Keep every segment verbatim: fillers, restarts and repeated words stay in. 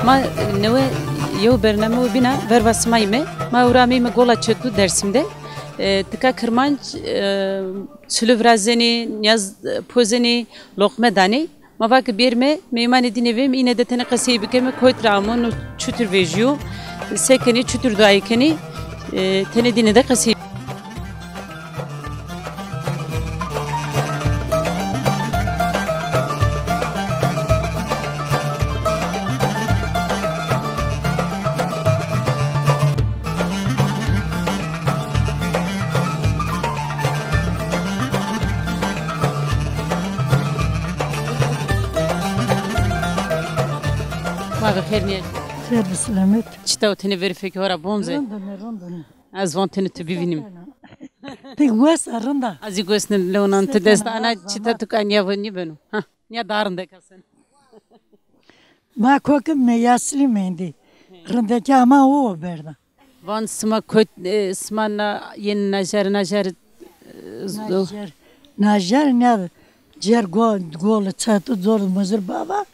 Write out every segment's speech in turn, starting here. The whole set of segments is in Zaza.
Ma newe yew bername û bîna verva sima yîme. Ma ewro ameyme Gola Çetu Dersim de. E, tika kirmanc, e, çilu virazenî, nîyaz, e, pozenî, loqme danî. Ma va ke bêrime, meymanê dîne vême, îne de tenê qesey bikeme, kotî ra amo, no çutir vejîyo, se kenî, çutir duayî kenî, e, tenê dîne de qesey. Ma ve xêr nîyetî. Xêr bi silamet. Çita o, tenê verî fekê ho ra bonze? Rindine, rindine. Ez von tenê tu bivînîm. Ti wes a, rind a? Ez zî wes ne, lew nan ti dest ana, çita tu ka nîya ve nîbeno. Ha, nîya daha rindek asen. Ma kokim me yaslî mendî. Rindekîya ma o berda. Van sima kot, e, sima na yenî najer, najer, e, zdo. Najer, najer ne? Cer go-, gol, çetu, zor, muzir bava.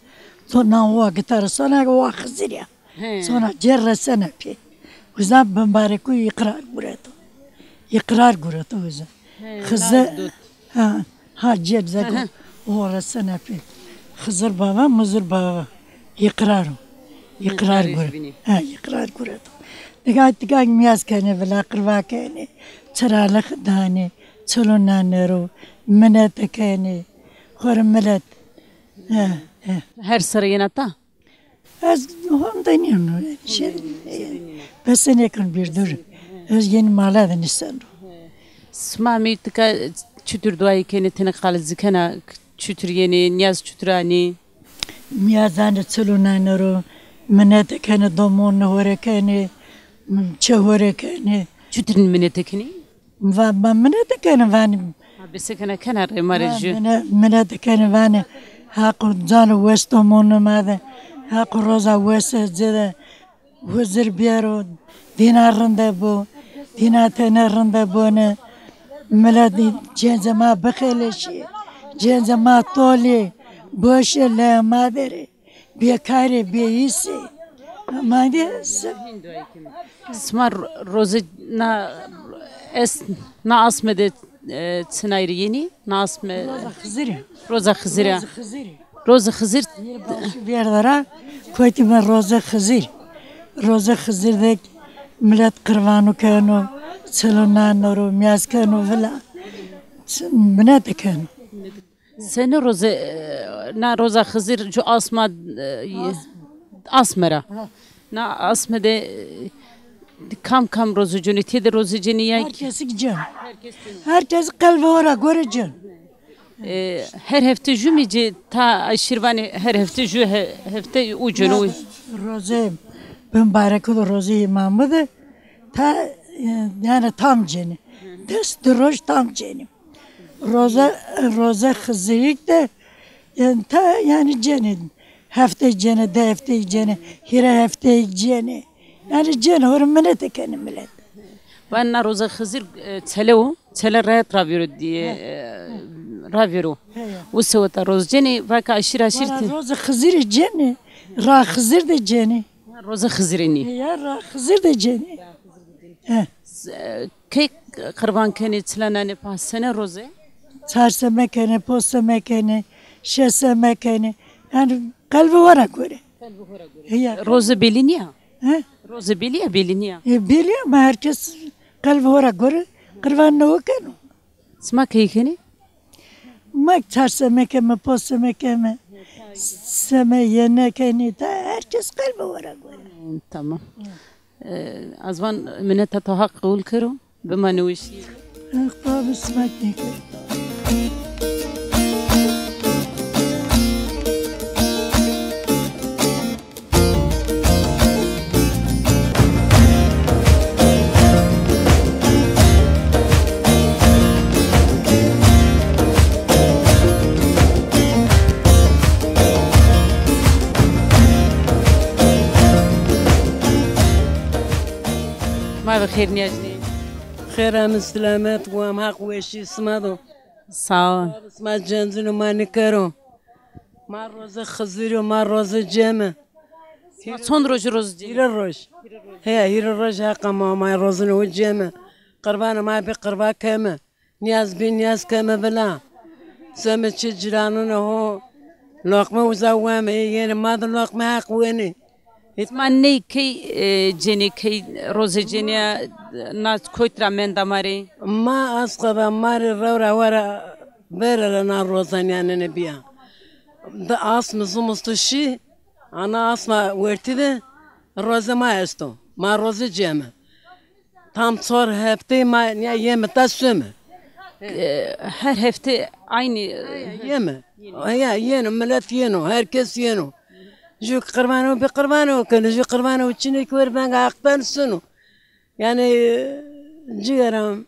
To na wa gitar sona wa Xizir ya. He. Sona cer resene pê. Uza bimbareku îqrar gureto. Îqrar gureto uza. He, Xizir. Ha, ha, cêb zeko. Hı hı. O resene pê. Xizir bava, muzir bava. Îqrar o. Îqrar gure. Ha, îqrar gureto. Digay digay mîyaz kenê, vila qirva kenê. Çiralix danê. Çilo nanero. Minete kenê. Xo rê milet. Ha, ha. Her sere yena ta? Ez honde nîno, şey, e, pesenêkon bir dur. Ez yenî mala de nîseno. Sima mî tika çutir duayî kenê, tenê qalizî kena, çutir yenê, nîyaz çutir anê? Nîyaz anê, çilo nanero, minete kenê, domonê ho rê kenê, çê ho rê kenê. Çutir minete kenê? Va, ma minete kenê vanê. Ha, bese kena, kena rê ma rê jû. Mine-, minete kenê vanê. Haqo cano wes domonê ma de. Haqo roza wes ci de huzir bêro. Dîna rinde bo. Dîna tenê rinde bone. Milet cêncê ma bixeleşî. Cêncê ma tolî. Boşê leyê ma derê. Bêkarê, bêîsê. Aman de se- Sima ro-, roze na es-, na asme de, e, çinay rê yenî? Na asme. Roza Xizirî. Roza Xizirî. Roza Xizirî. Roza Xizir. Yeni başı bir yerde ra kotîme roza Xizir. Roza Xizir de milet qirbanu keno, çilo nanero, mîyaz keno vila. Minete keno. Senî roze, e, na roza Xizir ju asma, e, asme ra. Na asme de, e, kam kam roze cenî, tê de roze cenî ya ki? Herkes cen. Herkes qelbê ho ra gore cen. E, her hefte ju mî ci ta şîrvanê her hefte ju he-, hefte u ceno. Roze bimbarek do, roze îmamî de ta, e, yanî tam cenî. Des di roj tam cenî. Roze, roze Xizirîk de, yanî, ta, yanî, cenê. Hefte cenê, di hefte cenê, hîrê hefte cenê. Yanî, cenê, ho rê minete kenê milet. Van na roze Xizir, e, çele o, çele rayet ravêro diye, e, ravêro. He, ya. O seweta roz cenê, vaka aşîr aşîr. Vana ti- roze Xizirî cenê, ra Xizir de cenê. Roze Xizirî nî. Ya, ra Xizir de cenê. He. S-, e, key qirvan kenê, çila nanê pa, sene roze? Çar seme kenê, ponc seme kenê, şeş seme kenê. Yanî qelbê ho ra gore. Qelbê ho ra gore. Heya. Roze belî nîya? He? Roze belî ya, belî nîya? E, belî ya, ma herkes qelbê ho ra gore qirvanê ho keno. Sima key kenê? Ma çar seme keme, ponc seme keme, seme yene kenê, ta herkes qelbê ho ra gore. Tamam. E, ez van mineta to Haq qebul kero, bimane weşî. Haq bi sima kî kero. Ma ve xêr nîyajnî. Xêr ame, silamet wam, Haq weşî sima do. Sağ ol. Sima cencino, ma nikero. Ma roze Xizirî yo, ma roze ceme. Ma çond rojî roz cênî? Hîrê roj. Heya, hîrê roj heqa ma, ma rozunê ho cême. Qirbanê ma bî qirba keme. Nîyaz bî nîyaz keme vila. Seme çi ciranunê ho. Loqme uza weme, ê yenê ma de loqme heq wenê. Sima ney key, e, cênê, key rozê cênê ya, na koyt ra menda ma rê? Ma asqa da ma rê rew ra wera verê ra na rozanîyanêne bîya. Di asme zumustu şî, ana asma wertî de rozê ma esto. Ma rozê cême. Tam çor heftey ma nîya yeme ta some. E, her hefte aynı, e, yeme. Heya, yeno, milet yeno, herkes yeno. Ju qirbanê ho bê qirbanê ho keno, ju qirbanê ho çinê ki wer venga Haqdan suno. Yanî, cîgeram,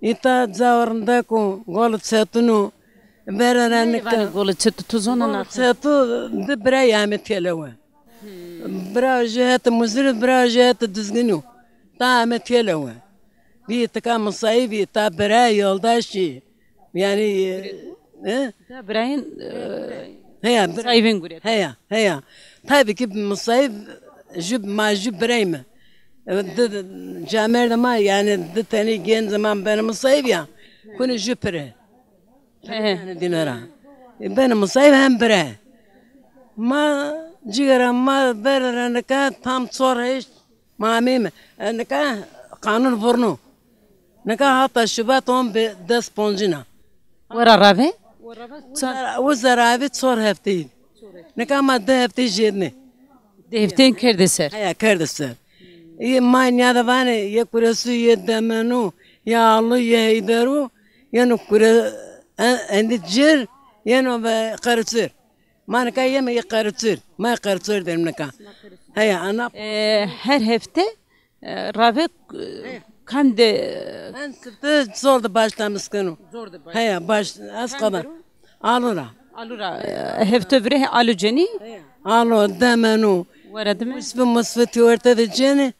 îta cawa rindek o, Golê Çetun o, verê ra nika. Golê Çetun, tu zona na? Golê Çetun di birayî ame têlewe. Bira jû hetê muzirî, bira jû hetê dizginî yo. Ta ame têlewe. Bî tika misayîbî, ta bira yoldaşî. Yanî, e? Ta birayên, e, heya, bir- misayîbên guret. Heya, heya. Tabî ki misayîb jû, ma jû birayî mi. E, di, di, camêrdê ma, yanî di tenî gencê ma benê misayîb ya. Kunê jû pire. He. Yanî dîne ra. E, benê misayîb hem bire. Ma cîgera ma verê ra nika tam çor heşt ma ameyme. E, nika qanun vurno. Nika hata Şubat on be-, des poncîna. Wera ravê? Uza, uza ravê çor hefteyî. Nika ma di hefteyî jêdinê. Di hefteyîn kerdê ser. Heya, kerdê ser. Ê ma nîya de vanê, yê Kuresu, yê Demenu, yê Alu, yê Heyderu, yeno Kure-, e-, endî cêr, yeno ve Qereçir. Ma nika yeme yê Qereçir. Ma Qereçir denim nika. Heya, ana. E, her hefte, e, ravê, e, kam de? En sifte zor de başlamis keno. Zor de başlamis. Heya, baş, ez qada. Alu ra. Alu ra. E, hefte virê he Alu cenî? Heya. Alu, Demenu. Wera dime? Musfi, Musfi tîwerte de cenî.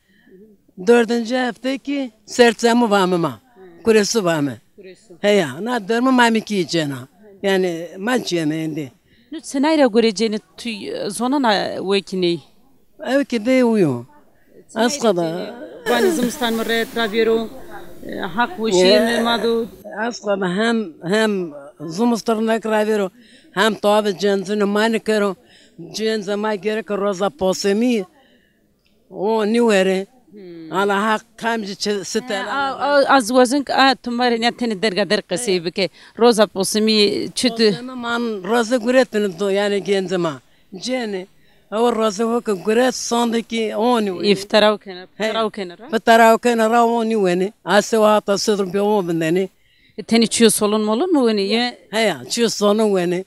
Dördüncü hefte ki Serçemu vame ma. Kuresu vame. Kuresu. Heya, na dermi ma mi ki cena. Yanî ma ceme endî. Nu çinay ra gore cênî tu, e, zonana wekî ney? Ew ki de uyo. Asqa da. Vanî zimistan mi ret ra bêro, e, haq weşîye mi ma do. Asqa da hem, hem zimistan nek ra bêro, hem tabi cencunê ma nikero. Cencê ma gereke roza posemî. O nîwerê. Hmm. Ala haq kamcî çi, site. A, a, a, ez wazin ke, a, tu ma rê nîya tenê derga derg qesey bike. Roza posimî çi tu? Posimî man roze guretine do, yanî gencê ma. Cênê. Ew roze ho ke guret, sonde ki o nîwerê. Îftara kene, fitara kene ra. Fitara kene ra o nîwenê. A sewa hata sidr bi o vindenê. E, tenê çiyo solon molon mi wenê? Ye? Heya, çiyo solon wenê.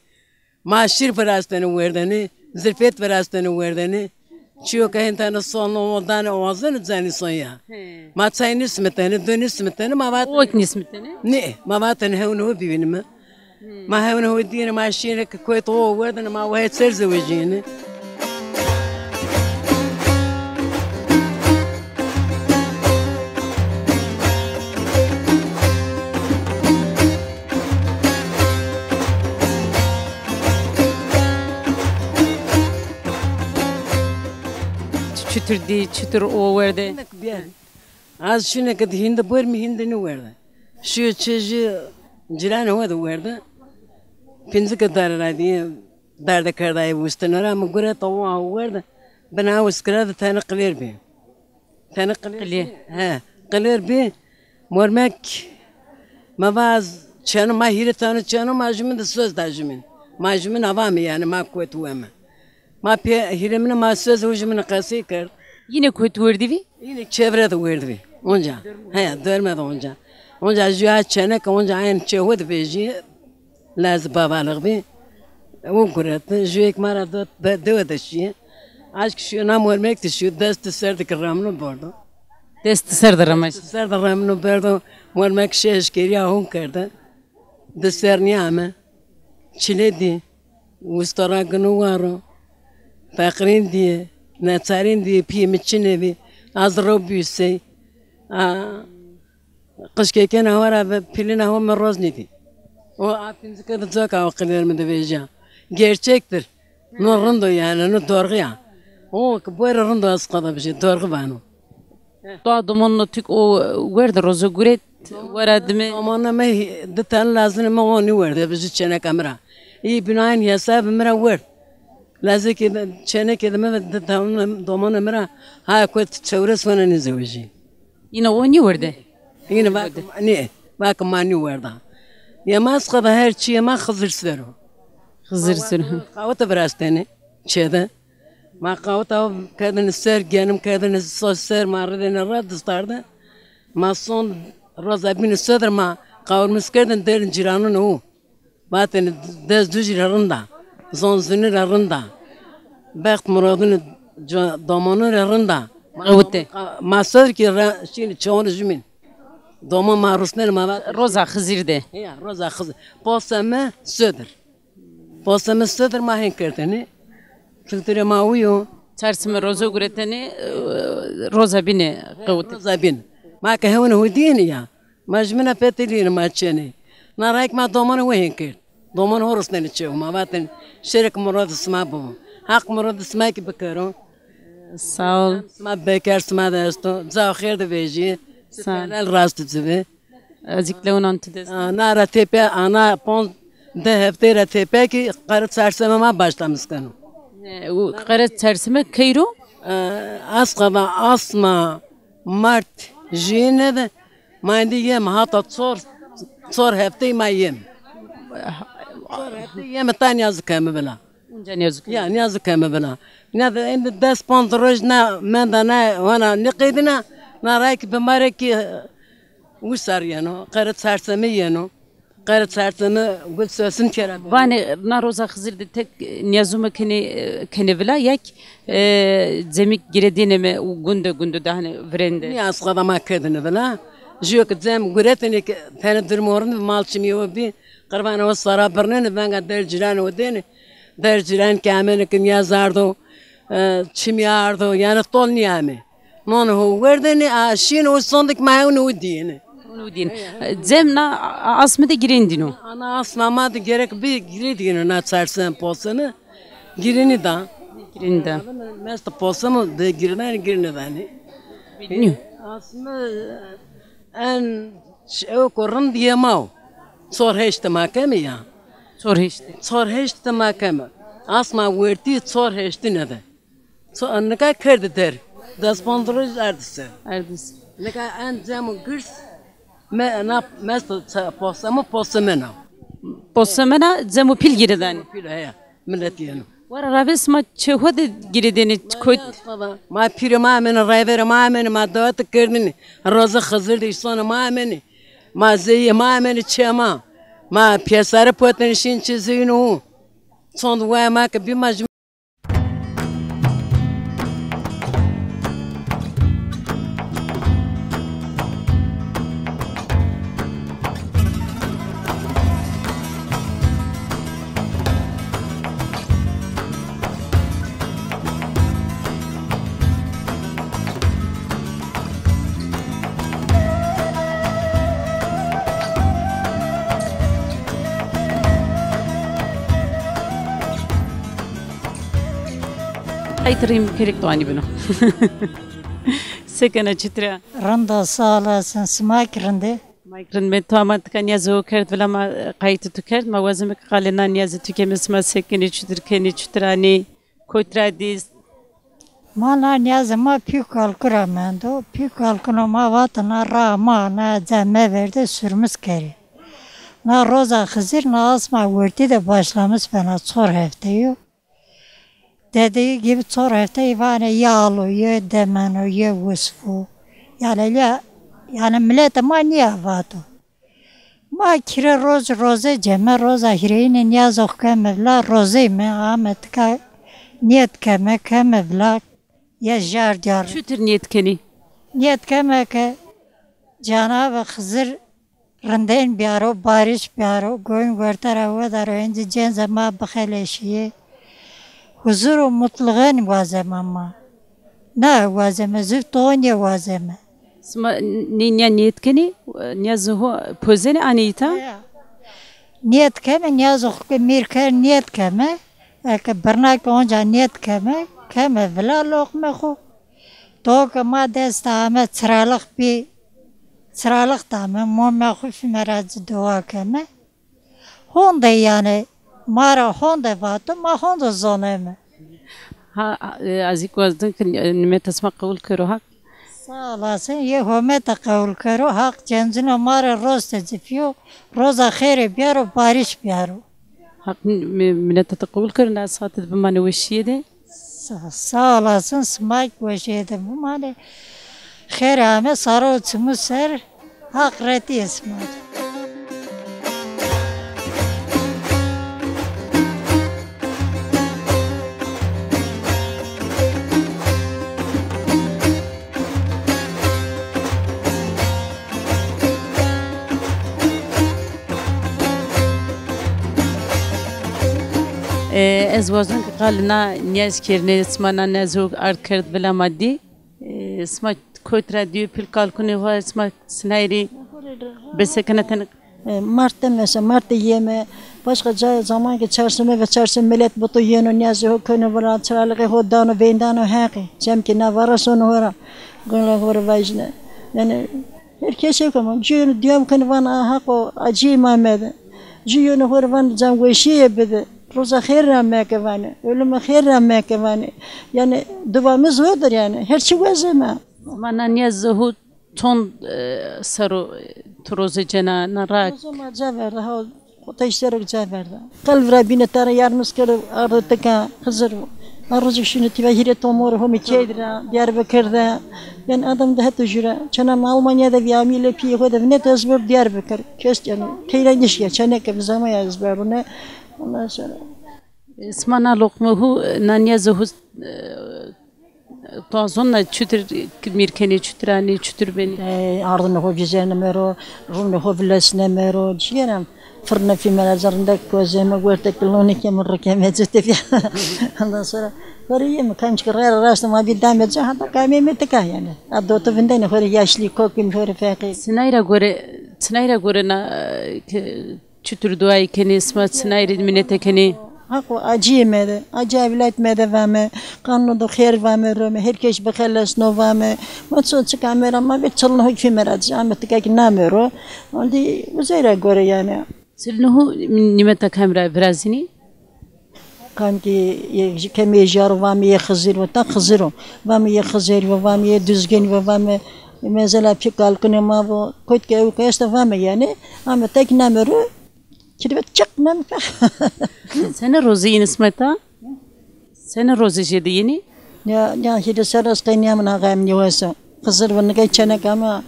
Ma şîr virastenê werdene, zirfet virastenê werdene. Çiyo ke hên tene son o dane o azene cenî son ya. He. Ma çay nîsmitene, du nîsmitene, ma vat. Ot nîsmitene? Nê, ma vatene hewnê ho bivînime. Hmm. Ma hewnê ho dîyene, ma şîne ke kowet o werdene, ma wahê ser zewejîyene. Çitur dî, çitur o werde? Şine ke bîye. Az şine ke di hînde bor mi hînde nî werde. Şîyo çê jî ciranê ho de werde. Pincike dare ra dîye. Derde kerdayê wustine ra mi gureta o werde. Bina wiskira de tenê qilêr bî. Tenê qilêr bî. He, qilêr bî. Mormek ma va ez çeno, ma hîrê tane çeno, ma jumîn de söz da jumîn. Ma jumîn avame yanî ma kowet weme. Ma pê hîrê min ma söz û jumîn qesey kerd. Yine kowet werdî vî? Yine çevre de werdî vî. Onca. He, derme de onca. Onca jûya çeneke onca aynî çê ho de vejî. Lazî bavalix bî. O guret. Jûyêk ma ra do, be-, dewe de şîye. Aşk şîyo na mormek de şîyo. Dest di ser de ki remno bordo. Dest di ser de remno. Dest di ser de remno berdo. Mormek şeş kerîya hon kerde. Di ser nîyame. Çile dî. Wistora gino waro. Feqirîn dîye. Neçarîn dîye. Pîyê mi çine bî. Az ro bî sey. A, Qijkekena ho ra ve pîlina ho mi roz nîdî. O a pincike de coka o qilêr mi de vejîya. Gerçektir. No rind o yanî, no dorxî ya. O, ki bore rind o, ez qada bijî, dorxi vano. Doa domonno tik o werde rozo guret, wera dime. Domonno me hi-, di tane lazine me o ni werde, bijî çeneka mi ra. İyi binayin hesabı mi ra werd. Lazê ke de, çenekê de mi ve di tane domonê mi ra, ha kot çewres vana ni zewejî. Yine o ni werde? Yine vak, ni, vak ma ni werda. Yema sıkada her çi yema Xizir ser o. Xizir ser o. Qawete virastene, çede. Ma qaweta kerdene ser, genim kerdene so ser, ma ridene ra distarde. Ma son roza bîne sodir ma qawurmis kerdin derin cîranun o. Vatene dez dujî ra rind a. Zon zunî ra rind a. Bext muradunî co-, domonun ra rind a. Ma, Ewte. Ma sodir ki ra, şîni çewun jumîn. Domon ma rusneni ma vat. Roza Xizir de. Ya, roza Xizir. Poseme sodir. Poseme sodir ma hên kerdene. Kültüre ma uyo. Çarsime rozo guretene, e, roza bîne qewte. Roza bîne. Ma ke hewne hudîyene ya. Ma jumîna petelîne ma çênê. Na rayk ma domana wehên kerd. Domana ho rusnenê çew. Ma vatin şerek murad sima bibo. Haq murad sima ki bikero. Sağ ol. Sima beker sima de esto. Ca xêr de vejî. Sağ ol. Perel rast civi. Ezik leonan tu dest. Ana ra tepe, ana pon de hefte ra tepe ki qere çarseme ma başlamis keno. E, u qere çarseme keyro? E, asqada asma mart jîne de ma indi yem hata çor, çor heftey ma yem. Çor heftey yem ta niyazı kemi bila. Unca niyazı kemi. Ya, niyazı kemi bila. Ne de indi des ponz roj na menda na wana ni qeydina, na ray ki bimare ki wisar yeno, qere çarseme yeno. Qere çartene gul sosin kera. Vanê na roza Xizir de tek niyazume kenê, kenê vila, yek, e, cemik girêdêne me û gunde gunde de, hani virên de. Niyaz xo da ma kerdine vila. Jiyo ki cem guretene ki tene durum orin mal çimî o bî. Qirvana o sara birnene venga der cîran o dêne. Der cîran ki amene ki niyaz ardo, e, çimî ardo, yani tol niyame. Non ho werdene, a şîn o sondik ma hewn o diyene. Onu din. Cem na a-, asme de girendino. Ana asma ma de gerek bir girendino na çarsen posene. Girini da. Girini da. Mest posemo de girinen girini da ni. Bilmiyorum. Asme en şey o korun diye mau. Çor heşte ma kemi ya. Çor heşte. Çor heşte ma kemi. Asma wertî çor heşte ne de. So, nika kerdi der. Des ponz roj erdise. Erdis. Nika en cem û girs me na mest posemo posemena. Posemena cem û pîl girêdani. Pîl heya. Millet yeno. Wara ravê sima çeho de girêdêne kot. Ma pîrê ma amene, rayverê ma amene, ma dawet kerdine. Roza Xizir de îsonê ma amene. Ma zeyê ma amene çê ma. Ma piyesare potene şîn çê zeyno. Çond waya ma ke bî ma Ay, tirîm kerek tuanî bino. Sekena çitira. Rind a, sağ olasın. Sima ki rinde. Ma ki rind me, tu ama tika niyazê ho kerd, vila ma, e, qayîtê tu kerd. Ma wazeme ki qalê na niyazê tu keme, sima sekenê, çutir kenê, çutir anê, kotî ra dîst. Ma na niyazê ma pî kalkû ra mendo. Pî kalkûno ma vatê na ra ma, na cem meverdê surmis kerê. Na roza Xizir, na asma wertî de başlamis bena, çor hefte yo. Dedeyî gibi çor hefteyî vanê ye alo, ye demeno, ye wisfo. Yanî ya, yanî miletê ma nîya vato. Ma kire roz roze ceme, roza hîrêyine nîyazo xo keme vila, rozeyme, ame tika nîyet keme, keme vila, ye jar diyar. Çutir nîyet kenî? Nîyet keme ke Cenabê Xizir rindên biyaro, barîş biyaro, goyîn werte ra wedaro, êncî cênzê ma bixeleşîyê. Huzur û mutlixen wazeme ma. Na wazeme, zû tonîye wazeme. Sima nê nîya nîyet kenî, nîyazê ho pozenê anê îta? Ya. Nîyet keme, nîyazê xo ke mîr kerd nîyet keme. Eke birna ke onca nîyet keme, Keme vila loqme xo. To ke ma dest ame çiralix bî, çiralix dame, mome xo fîme ra ci dua keme. Honde yanî, ma ra honde vato, ma honde zoneme. Ha, e, ez kî wazdin ke, e, nimeta sima qebul kero Haq. Sağ olasın, yê homete qebul kero. Haq cencino ma rê roste cifîyo, roza xêrê biyaro, barîş biyaro. Haq mi-, mineta to qebul kero, na saete de bimanê weşîye de. Sa-, sağ olasın, sima kî weşîye de bimanê. Xêr ame, saro çimu ser, Haq retîye sima. E, ez wazon ke qal na niyaz kerdnê, sima na niyazê ho ard kerd vila ma dî. E, sima kot ra dîyo pîl kalkunê ho, sima sinayrî besekene tenê. E, mart de mesela, mart de yeme, başka ca-, zaman ke çarşeme ve çarşeme millet buto yeno, niyazê ho keno vila, çiralixê ho dano, veyndano Heqî. Cem ki na vara sono ho ra. Gula ho ra vajne. Yani, her kes ew kema, cuyunu diyam keno van, a Haqo acî ma mede. Cuyunu ho ra van, can weşîye bide. Roza xêr ra meke vanê, ölüme xêr ra meke vanê. Yani, duamız odur yani. Her çi wazeme. Ma na niyazê ho çond, e, sero, e, tu roze cena na rak? Roze ma ca verda, ha, kota işlere ca verda. Kalb ra bîne tara yardımız kero, ardo tika, Xizir. Ma roze şîne tîya hîrê tomor ho mi keydi ra, Diyarbekir de. Yani adam de heto jüre. Çena ma Almanya de vi amîle pî ho de vinet ezber Diyarbekir. Kes yani, teyra nişke, çeneke vizama ya ezber ne. Ondan sonra. E, sima na loqme ho, e, na niyazê ho, e, to zon na çutir mîr kenê, çutir anê, çutir benê? E, ardinê ho vîzêne mero, rûnê ho vilesne mero, cîyenem. Firne fîme ra zerrindek kozeme, werteke lonike mi rikeme ci tepîya. Ondan sonra, xo rê yeme, kam çike raya raşte ma bî dame ci, hata kamê mi tika yani. A dotu vindene, xo rê yaşlî kokim, xo rê feqîr. Çinay ra gore, çinay ra gore na, e, ke Çutur duayî kenê, sima çinay rê minete kenê? Haqo acîyê mede, acîya vîlayet mede vame, qanûno do xêr vame, rome, her kes bixelesno vame. Ma ço çik ame ra, ma vê çilno ho kî fîme ra ci, ame tika kî name ro. Ondî uzey ra gore yanî. Çilno ho nimeta kam ra virazenî? Kam ki yê, kemê ejîyar o vame yê Xizir o, ta Xizir o. Vame yê Xizir o, vame yê Duzgin o, vame mesela pî kalkunê ma vo, kot ke ew ke esta vame yanî. Ame tek name ro, kirbet çik name. Sene rozê yîn ismeta? Sene rozê jêde yînî? Ya, ya, hîrê serr ez qey nîyamîn axa em nîwesa. Xizir ve nigay çenek ama,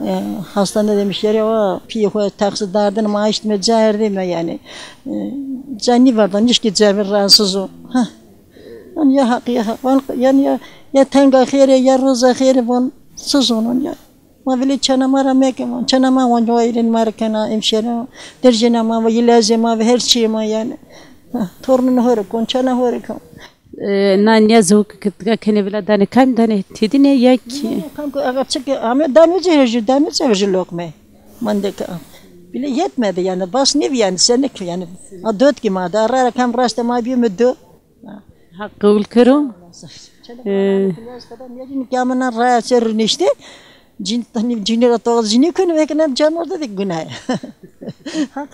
e, hastane demiş yeri o, pîyê xo taksi dardin, ma aştime ca erdîme yanî. E, ca nîverda, nişkî ca ver rahatsız o. Heh. Van ya Haq, ya Haq, van, yanî ya, ya tenga xêre, ya roza xêre, van siz onun ya. Ma vilê çena ma ra meke, van çena ma, van wayirên ma ra kena, hemşire, derjêna ma ve, îlacê ma ve, her çîyê ma yanî. Heh, tornun ho rê kon, çena ho rê kon. E, na nîyazê ho ke tika kenê vila danê kam danê, têdînê ya kî? Nê, kam ke aga çike ame dame ci, her jü dame ci, her jü lokme. Mande ke. Bile yetmedi yanî, bas nêbi yanî, senik yanî. A dot kî ma da, ra ra kam raşte ma bîyo mi do. Haq qewul kero. E, nêdîn kî ame na raya ser nişte. Cin, cinî ra to cinî kunu, vekine can orada de günah. Haq.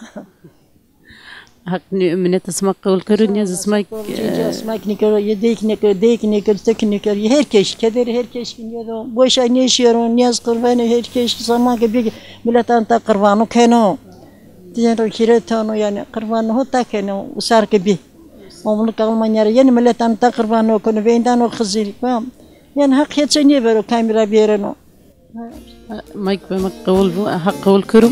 Haq ni-, mineta sima qewul kero, nîyazê sima. Cîca sima kî nêkero, yê dey kî nêkero, dey kî nêkero, to kî nêkero, yê her kes, kederê her kes kî nêro, boşa nêşêro, nîyaz qurbanê her kes, zaman ke bî milet anta qurbano keno. Dîyen ro hîrê tano yanî, qurbano ho ta keno, usar ke bî. Omluk Almanya ra yenî, milet anta qurbano keno, veyndano Xizirî. Yanî Haq heçe nêbero, kamî ra bêreno. Mayk be, ma qewul bo, Haq qewul kero.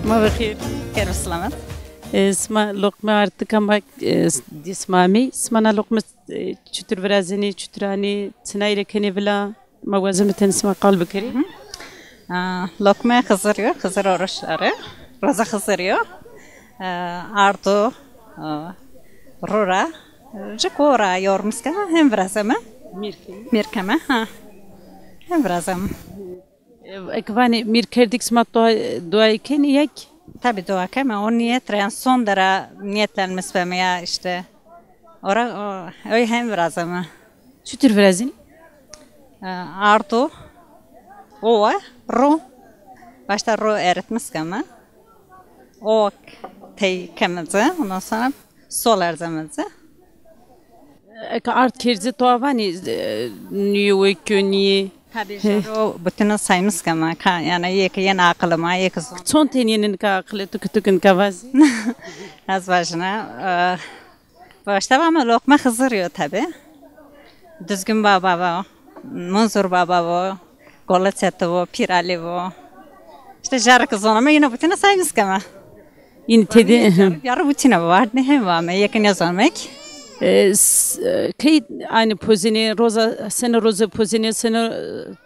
Ma bi xêr. Xêr û selamet. E, sima loqme artika ma, e, dî sima amey. Sima na loqme, e, çutur virazenê, çutur anê, çinay rê kenê vila? Ma wazeme tenê sima qal bikerê. Hı hı. A, loqme Xizir yo, Xizir Oruç arê. Roza Xizirî yo. E, ardo, e, ro ra, e, ci ko ra yormis kena, hem virazeme. Mîr keme. Mîr keme, ha. Hem virazeme. E, eke vanê mîr kerdîk sima dua, duayê kenî ya kî? Tabi dua keme. O nîyet ra, yanî son de ra nîyetlenmiş beme ya îşte. Ora, o, öyle hem virazeme. Çutir virazînî? E, ardo, owa, ro. Başta ro eritmiş keme. O tey keme ci, ondan sonra sol erzeme ci. Eke ard kerdî to vanî, e, nîyê wekî yo nîyê. Tabi, jaro butîna saymis keme. Ka, yanî yê ke yena aqilê ma, yê ke zon. Çond tenî yena nika aqilê to ke to ke nika vazî? Ez vajîna, e, Başta vame Lokme Xizirî yo tabi. Duzgin Baba vo, Munzur Baba vo, Gole Çetu vo, Pîr Alî vo. Îşte jarê ke zoneme yîna butîna saymis keme. Yîn têdî. Jarê butîna vardnê hem vame, yê ke nêzoneme kî. E, s-, e, key aynî pozenê, roza, sene roze pozenê, sene, e,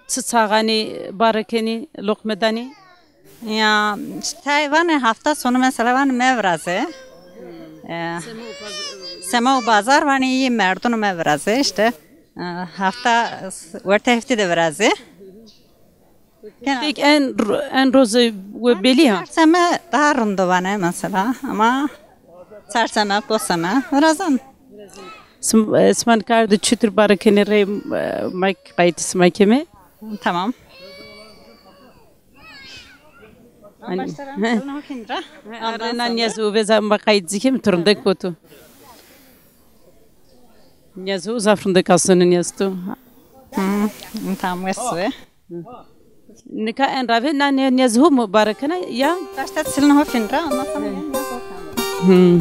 çi çaxanê bare kenê, loqme danê? Ya, tay vanê hafta sonu mesela vanê mevirazê. E, sema û bazar vanê yê merdunû mevirazê îşte. E, hafta, wertê heftî de virazê. Peki en, en roze we belî ya? Çarşeme daha rind o vanê mesela ama çarşeme, poseme virazan. Sim-, e, sima nika ardo çutir bare kenê rê, e, mayk qaytî sima keme. Tamam. Hani, başta ra, he. Sonra hokîn ra. He, ondan sonra. Arena niyaz û veza ma qayt zî keme, tu rindek kotu. Niyaz û zaf rindek aslanê niyaz tu. Hı, tamam, wes ve. Nika en rave na niyaz û mubarek kena ya? Başta silin hokîn ra, ondan sonra niyaz û. Hı.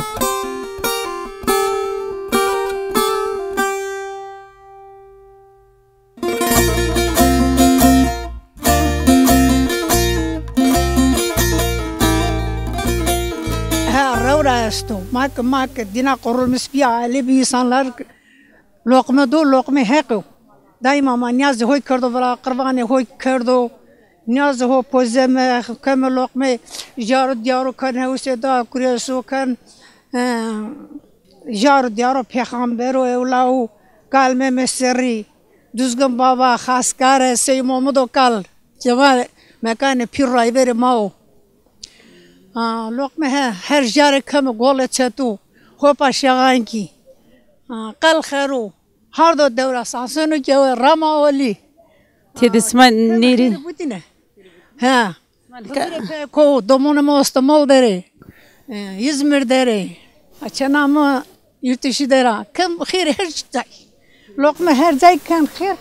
Ha, rewra esto. Ma ke, ma ke dîna qurulmiş bî, aile bî, insanlar loqme do, loqme heq o. Daîma ma niyazê ho kerdo vila, qirvanê ho kerdo. Niyazê ho pozeme, keme loqme, jaro diyaro ken, hewsê da kureso ken. E, jaro diyaro pêxambero, ewla û kal Meme Serrî. Duzgin Baba, Xaskare, Sey Momudo kal. Cemal mekanê pîr rayverê ma o. A, loqme he, her jare keme Gole Çetu, Hopa Şexankî. A, qel xero, hardo dewra Sansonu kewe, Rama Olî. Têdî sima nêrî. Butîne. He. Xizirê peko, domonê ma Ostemol derê, e, Îzmir derê. A, çêna mi yurt dışı dera. Kem xêr her cay. Loqme her cay ken xêr.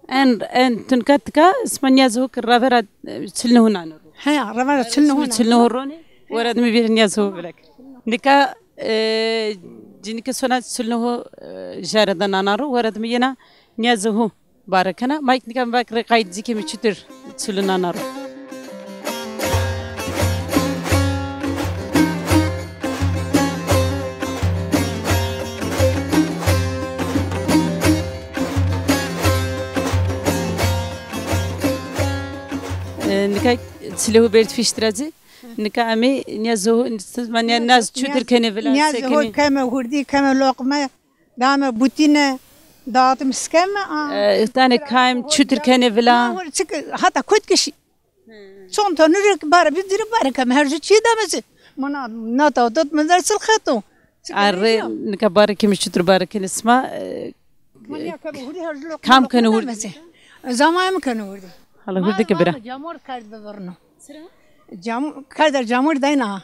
En, en tu nika tika sima niyazê ho ke ravera, e, çilnê ho nano ro. He, ravera çilnê ho nano. Çilnê ho ronê. Wera de mi vîr niyazê ho vilek. Nika, e, cinîke sona çilnê ho, e, jare de nana ro. Wera de mi yena niyazê ho bare kena. Ma nika mi vak rê qayt zî keme çutir çilû nana ro. E, nika çilê ho berd fîşt ra zî. Nika amê niyazê ho, ma niya-, niyaz çutir kenê vila, niyazê ho sekinî. Keme hurdî, keme loqme. Dame butîne, dağıtım skeme, a. E, danê kaym çutir kenê vila? Ma hor çik, hata kot kişî. Çon tonu rek bare, bir diri bare keme, her ju çî dame zî. Mana, na dağıt, mı der çil xeto. Arre, nika bare keme, çutir bare kenê sima, e, kam kenê hurdî? Zaman mı kenê hurdî? Hala hurdî ke bira. Camor kard bivirno. Cam-, karder camor dayna.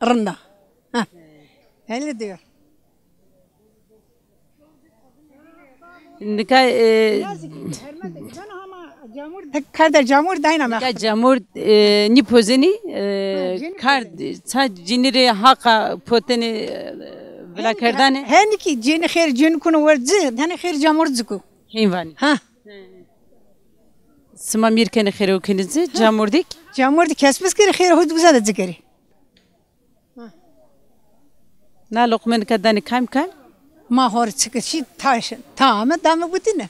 Rinda. Ha. Hele diyor. Nika, e, karder camur dayna. Nika camur, e, nî pozenî, e, kard, ça cinî rê haqa potenê, e, vila kerdane. Henî kî cinî xêr cinî kuno wer ci, henî xêr camur ci ku. Hên vanî. Ha. Sima mîr kenê xêr o kenî ci, camur dîk. Camur dîk kesmis kerî xêr ho di uza de ci kerî. Na loqme nika danê kam kam? Ma hor çike şî taş, ta ame dame gutine.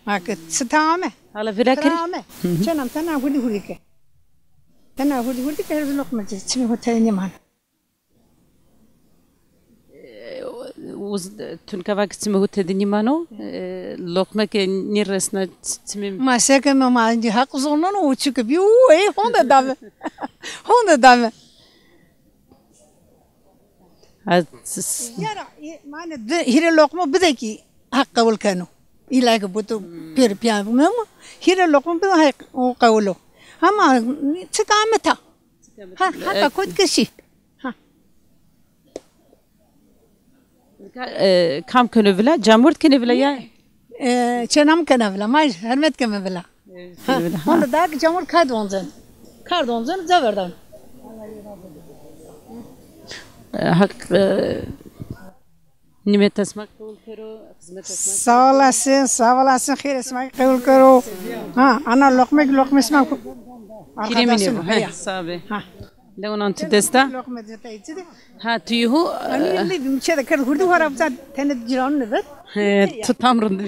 Ma ke çi ta ame? Hala vira kerî? Ame. Çenam ta na hurdî hurdî ke. Ena hurdî hurdî ke her loqme ci, çimê ho tede nîmano. Uz, tunka va ke çimê ho tede nîmano, e, loqme ke nîresna çimê. Ma se keme, ma Heq zonon, o çike bî, o, ey, honde dame. Honde dame. Ha, s-, s-, Yara, e, mane di, hîrê loqme bide kî Heq qewil keno. Îlla ke boto pêr piya memo, hîrê loqme bide Heq o qewil o. Hema çik ame ta. Ha, heta kot ke şî. Ha. Ka-, e, kam keno vila? Camurd kenê vila ya? E, çêna mi kena vila, ma hermet keme vila. Ha, vila, ha. Honde daha ki camurd kar doncen. Kar doncen, ca verdan. E, Heq, e, nimeta sima qewil kero, xizmeta sima. Sağ olasın, sağ olasın, xêrê sima qewil kero. Ha, ana loqmek, loqmê sima. Kîrê mi nêbo, he, sağ be. Ha. Lew nan tu desta? Loqme de tey çi de? Ha, tu yî ho. Ani, e, yemli bim çe de kerd hurdi hora bza tene ciranun ver. He, tu tam rind.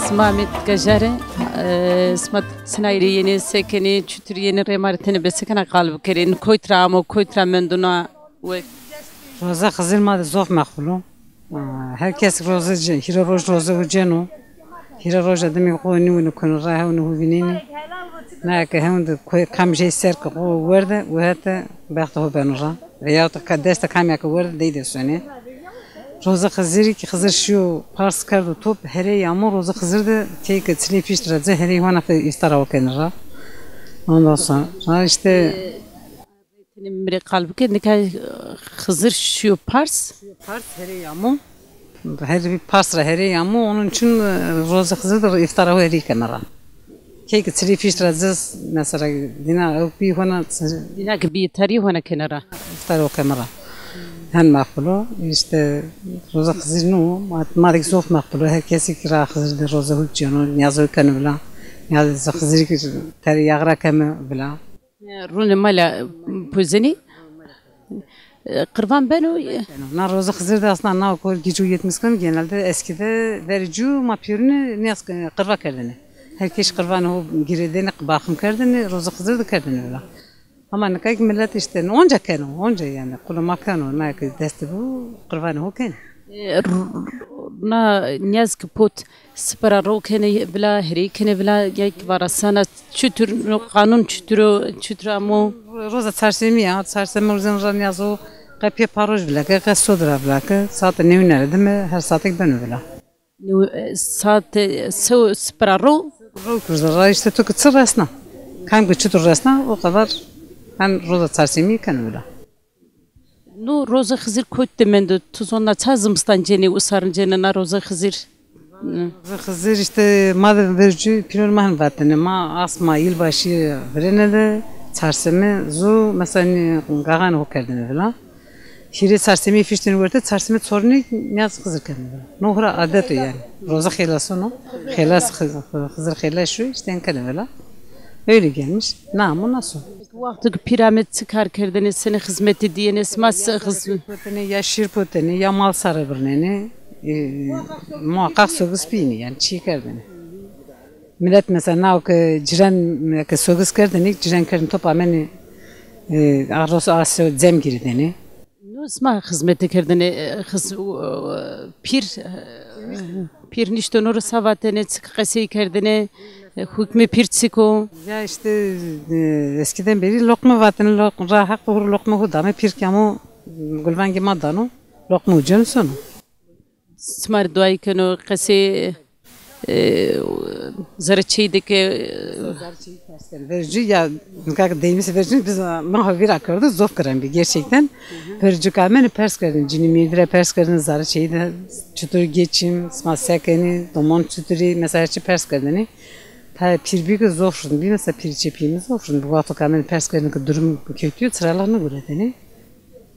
Sima mi gajarê, e, sima çinay rê yenê, se kenê, çutur yenê, rê ma rê tenê besekena qal bikerê. Koyt ra amo, koyt ra menduna, wek. Roza Xizir ma de zof meqbul o. Aa, her kes roze ce-, hîrê roj roze ho ceno. Hîrê roja dimî xo nîwino kuno ra, hewno ho vînenî. Naye ke hewn de koy kam jey ser ke xo werde, û hete bextê ho beno ra. Veya da ka destê kamî ke werde dey de sonê. Roze Xizirî kî Xizir şîyo pars kerdo top, herey amo Roze Xizir de key ke çilê fîşt ra ci herey hona ke îftara ho kenê ra. Ondan sonra işte Tenê mi rê qal bike, nika, e, Xizir şîyo pars. Şîyo pars, herey amo. Her bir pars ra herey amo, onun için, e, roze Xizir de îftara ho herey keme ra. Key ke çilê fîşt ra ci, mesela, dina ew bî hona, dina ke bî tarî hona kenê ra. Îftara ho keme ra. Hen meqbul o. İşte roze Xizir no, ma, ma de kî zof meqbul o. Her kesî kî ra Xizir de roze ho ceno, nîyaza ho keno vila. Nîyaza Xizirî kî terê yax ra keme vila. Rûnê mala pozenî, e, qirvan beno. Na roza Xizir de aslında na kor gîc û yetmiş keno, genelde eskide verê cû ma pêrune nîyaz qirva kerdêne. Her kes qirvanê ho girêdêne, baxim kerdêne, roza Xizir de kerdêne vila. Ama nika kî millet işte onca keno, onca yani, quluma keno, na ke dest bu qirvanê ho kenê. E, r-, na nîyaz ke pot, sipira ro kenê vila, herey kenê vila, ya kî varasana, çutur, no qanun çutur o, çutur amo? Roza çarşemî ya, çarşeme rozen ra nîyazo qe pê paroj vila ke, qe sod ra vila ke, saete newîne ra dime, her saete kî beno vila. New-, e, saete sew sipira ro? Ro kurza ra işte to ke çi resna. Kam ke çutur resna, o kadar hen roza çarşemî keno vila. No roza Xizir kot de mendo, tu zonna ça zimistan cenê û sarn cenê na roza Xizir? Roza Xizir işte ma de vercû pîron ma hin vatene, ma asma yılbaşı virêne de çarşeme zu mesela gaxan ho kerdene vila. Hîrê çarşemeyî fîştêne werte, çarşeme çornî nîyaz Xizir kerdene vila. No hura adet o yani. Roza xêlas o no. Xêlas Xizir, Xizir xêlas şu işte en kerdene vila. Öyle gelmiş. Na amo na so. Wexto ke pîr ame çi kar kerdêne, senê xizmetî dîyêne, sima se xizm- Potêne, ya şîr potêne, ya mal sare birnêne, e, muhakkak sogis bîyêne, yani çî kerdêne. Milet mesela naw ke ciren ke sogis kerdêne, ciren kerdêne top amenê, e, arros aso cem girêdêne. No sima xizmetî kerdêne, e, xiz-, e, pîr, e, pîr nişto no ra se vatêne, çik qesey kerdêne, e, hukmê pîr çik o? Ya işte, e, eskiden beri lokma vatêne, lok-, ra Heq hur lokma ho dame, pîr kî amo gulvengê ma dano, lokma ho ceno sono. Sima rê duayî keno, qesê, e, zerrê çêyî de ke, e, zerrê çêyî pers keno. Vercû ya, nika ke deyimî se vercû, biz ma ho vîra kerdo, zof giran bî gerçekten. Vercû ke amenê pers kerdêne, cinî mêrdî ra pers kerdêne, zerrê çêyî de çutur geçim, sima se kenê, domon çutur î, mesela her çî pers kerdêne. Tayê pîr bî ki zof rind bî, mesela pîrî çê pîyê mi zof rind bî. Wexto ke amêne pers kerdêne ki durum kötü yo, çiraylix nêguretêne.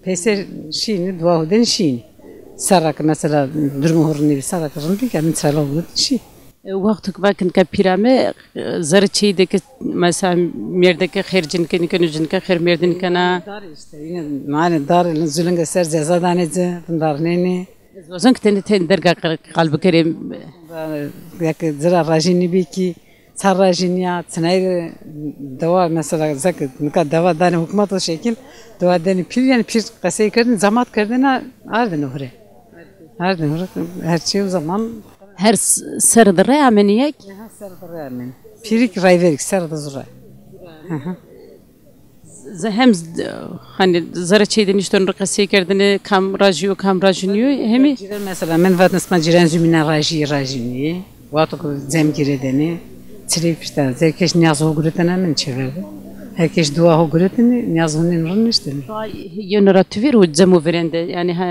Peyser şîyêne, dua ho dêne şîyêne. Serra ki mesela durumê ho rind nêbî, serra ki rind bî ki amêne çiraylix guretêne şî. E, wexto ki va ki nika pîr ame, e, zerrê çêyî de ki mesela mêrdeke xêr cinike nîkeno, cinike xêr mêrdî nîkena. Dar îşte, yine mane dar, zulunge ser ceza danê ci, vindarnêne. Ez wazon ki tenê, tenê derga qal, qal bikerê. Ya ki ci ra rajî nîbî ki, ça rajî nîya, çinay rê dewa mesela zek nika dewa danê hukmat o şekil, dewa denê pîr, yanî pîr qesey kerdêne, cemat kerdêne, ardêne hure. Ardêne hure, her çî o zaman. Her s-, serre de rê amenê ya ki? Ha, serre de rê amenê. Pîrî ki rayverî ki serre de zû ray. Hı hı. Ze-, hem z-, hani zerrê çêyî de niştêne ro qesey kerdêne, kam rajî yo, kam rajî nîyo, hemî. Cîran mesela, min vatêne sima cîran zû mîna rajî, rajî nîyê. Wexto ki cem girêdêne, çilê pişta, her kes nîyaz ho guretêne amêne çêver de. Her kes dua ho guretêne, nîyaz ho nêne rind niştêne. Dua yeno ra tu vîr û cemo vîrên de, yanî ha,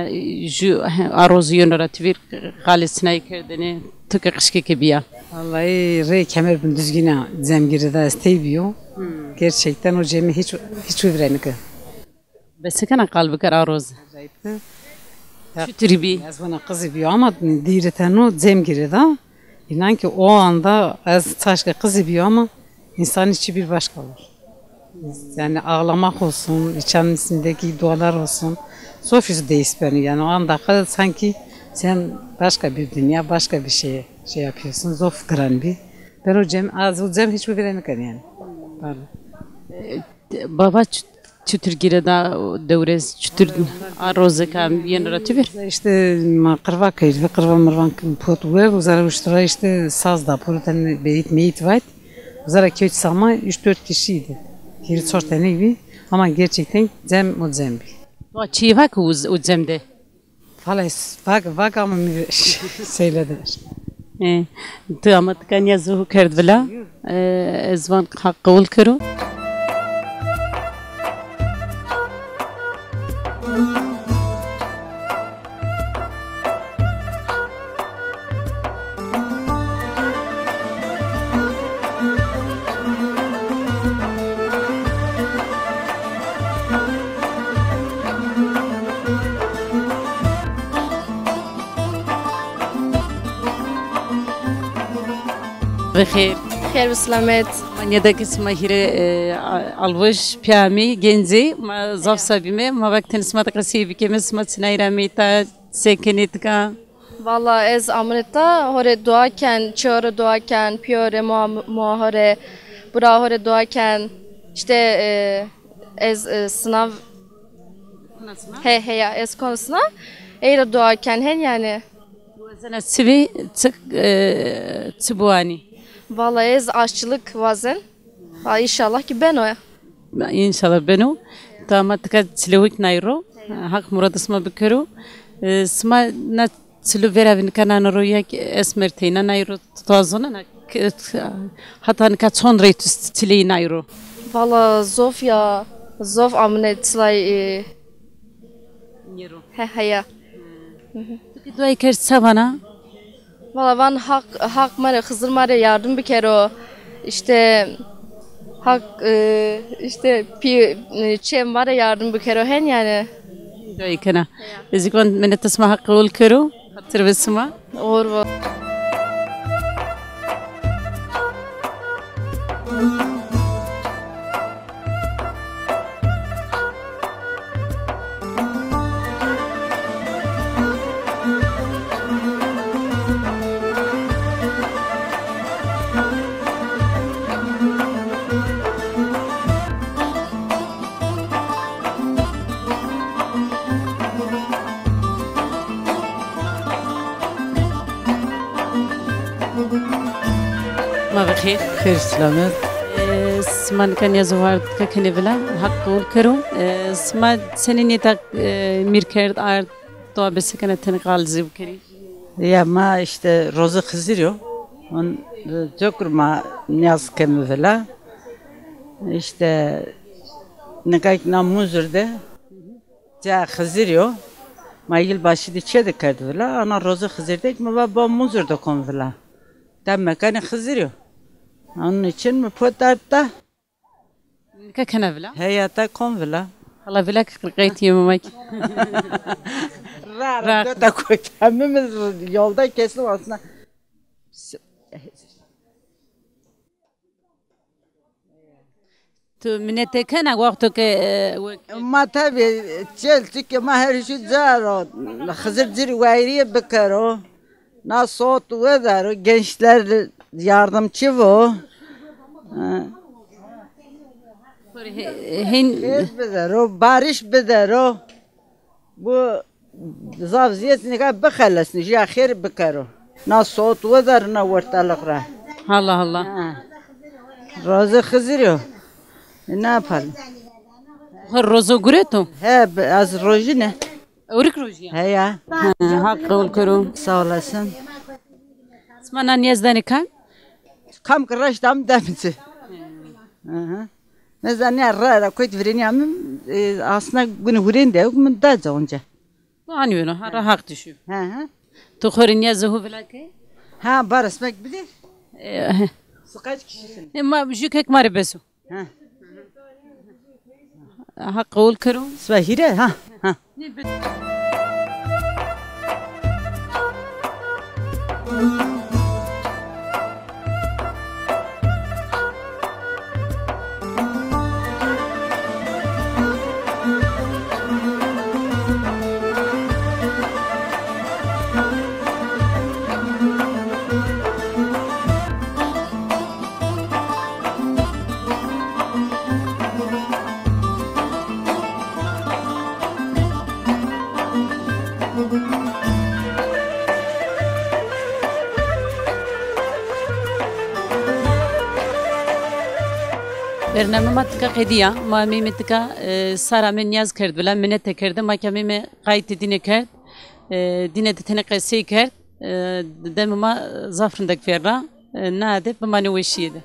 ju, ha, a rozî yeno ra tu vîr qalê sinayî kerdêne, tu ke qijkêke bîya. Vallahi rê Kemerbin Duzgîna cem girêda ez tey bîyo. Hmm. Gerçekten o cemî hiç, hiç vîrênike. Bes kena qal biker a roz. Acayip de. Çutir bî? Ez vana qizî bîyo ama dîrê teno cem girêda. Înan ki o anda ez çaşke qizî bîyo ama însanî çî bir başka olur. Yani ağlamak olsun, içanın içindeki dualar olsun. Zof îş değiş beni. Yani o anda sanki sen başka bir dünya, başka bir şey, şey yapıyorsun. Zof giran bî. Ben o cem, az o cem hiç vîrênike yani. Vallahi. E, baba ç-, çutir girêda dewrês, çutir a rozêka yeno ra tu vîr? İşte ma qirva kerdî, qirva mirvan pot werd, uza ra uştira işte saz da, poro tenê beyît meyît vayt. Uza ra kewt sama üç dört kişiydi. Hîrê çor teney bî. Ama gerçekten cem o cem bî. Wa çî va ki o, o cem de? Valla vak, vak ama mi şeyledi. E, tu ama tika nîya zû kerd vila. E, ez van Haq qewul kero. Bi xêr. Xêr bi silamet. Ma nêdekê sima hîrê, e, a-, alwij pîya amî, gencî, ma zaf sa bîme, ma vak tenê sima de qesey bikeme, sima çinay ra ameyta, se kenê tika? Valla ez amune ta, ho rê dua ken, çê ho rê dua ken, pîyo rê, moa, moa ho rê, bira ho rê dua ken. İşte, e, ez, e, sınav, he, he ya, ez kon sınav, ey rê dua ken hen yani. Wazena çi bî, çi, e, çi biwanî? Valla ez aşçılık wazen. Ha, înşallah ki beno. Înşallah beno. Tu ama tika çilewik nay ro. Haq murada sima bikero. E, sima na çilo vera vî nika nano ro ya ki esmer teyna nay ro, tu wazona na ki, hata nika çond rey tu çileyî nay ro? Valla zof ya, zof amune çilay, e, Nêro. He, heya. Tu ki duayê kerd se vana? Valla van Haq, Haq ma rê, Xizir ma rê yardım bikero. İşte Haq, e, işte pi, e, çê ma rê yardım bikero hen yani. Duayê kena. Ez zî van mineta sima Haq qewul kero. Xatir be sima. Oxir bo. Ma bi xêr. Xêr selamet. E, sima nika nîya zî ward ka kenê vila, Haq qewul kero. E, sima senî nêta, e, mîr kerd, ard, dua besekena tenê qal zî bikerî. Ya ma işte rozê Xizirî yo. On, e, cokur ma nîyaz keme vila. İşte nika ki na Muzur de ca Xizirî yo. Ma yılbaşı de çê de kerd vila. Ana rozê Xizir de ki ma va ba Muzur de kon vila. Tam mekanê Xizirî yo. Onun için mi pot dert da? Nika kena vila? Heyata kon vila? Hala vila ki qirqeytî yê mi mak. Ra ra. Ra. Dota kota. Hemimiz yolda kesin aslında. Tu minete kena wexto ke, e, we- Ma tabi çel, çünkü ma her şu caro Xizir cir wayriye bikero. Na sot wedero, gençler yardımcı vo. Ha. He-, hin- Xêr bidero, barış bidero. Bu zaf ziyet nika bixelesnî, jîya xêr bikero. Na sot wedar na ortalık ra. Allah Allah. Ha. Roze Xizir yo. Ne yapalım? Xo rozo gureto? He, bi- az rojine. Ewrik rojiya? He ya. Ha, Haq qebul kero. Sağ olasın. Sima na niyaz danê kam? Kam ki raşt am demci. Hı hı. Mesela ne ra ra koyt vireni amim, e, aslında günü hurende yok, mı da onca. Bu anıyorum, ha, ra Haq düşü. Hı hı. Tu xorê niyaz hu vila ke? Ha, bar esmek bilir. E, Siz kaç kişisin? E, ma jü kek mari besu. Ha. Ha, qewul kero. Sibê hîre, ha, ha. Bername ma tika qedîya. Ma mîme tika, e, sara me niyaz kerd bila, minete kerde, ma ke mîme qaytê dîne kerd. E, dîne de tenê qesey kerd. E, demê ma zaf rindek vêr ra. E, na de bimanê weşîye de.